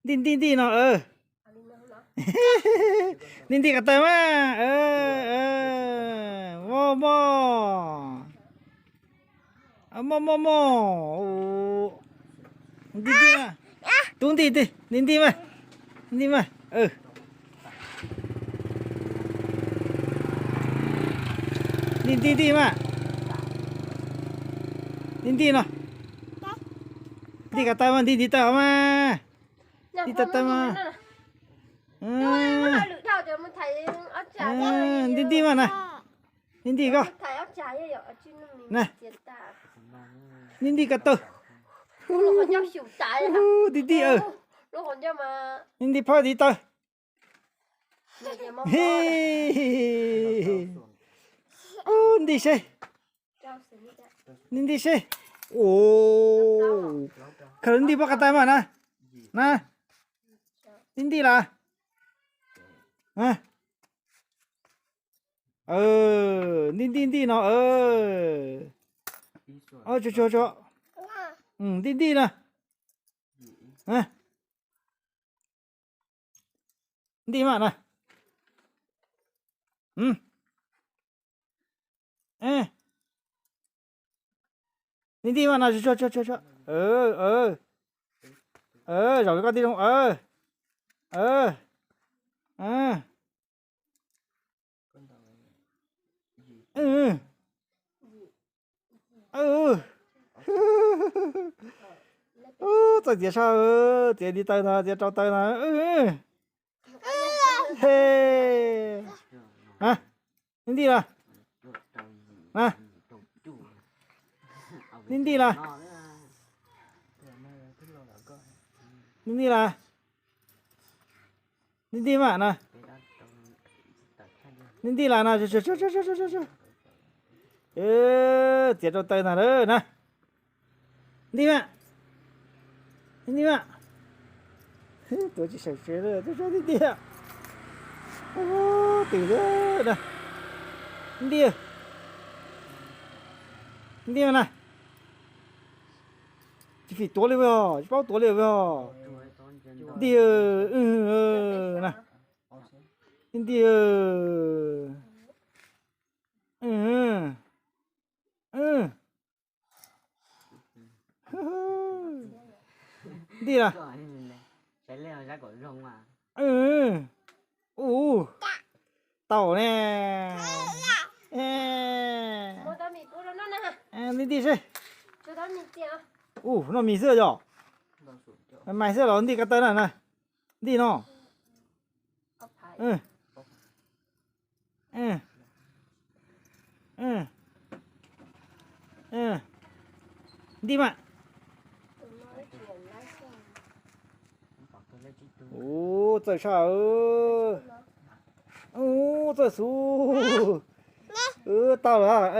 Nti nti nti no. Nti nti ko taw mas. Mog mog. Mog mog mog. Nti nti mas. Tub nti nti, nti nti mas. Nti mas. Nti nti nti mas. Nti nti no. Nti ko taw mas, nti nti taw mas. Nti taw taw mas. Nti nti mas na. Nti nti koj. Nti nti ko taw. Nti nti. Nti nti phaj nti taw. Nti seb. Nti nti seb. Khaws nti pob ko taw mas na. Na. Nti nti las. Nti nti nti no. Tso tso tso. Nti nti na. Nti mas na. Nti nti mas na, tso tso tso tso. Zaum koj tib zoo. Txawj txiav sab, txiav nti taw ntag, txiav rau taw ntag. He. Nti nti las. Nti nti las. Nti nti las. Nti nti mas na. Nti nti las na. Txiav rau taw ntag na. Nti mas. Nti mas. Tuav tsis saum tsev, tuaj saib nti nti. Twm na. Nti. Nti mas na. Tsis fim tuav li os, tsis paub tuav li os. Nti na. Nti. Nti na. Ub, tau ne. Nti nti seb. Ub, noj mis xwb yog. Mas xwb los nti ko taw na na. Nti no. Nti mas. Ub, txawj sab. Ub, txawj xub. Tau lawm.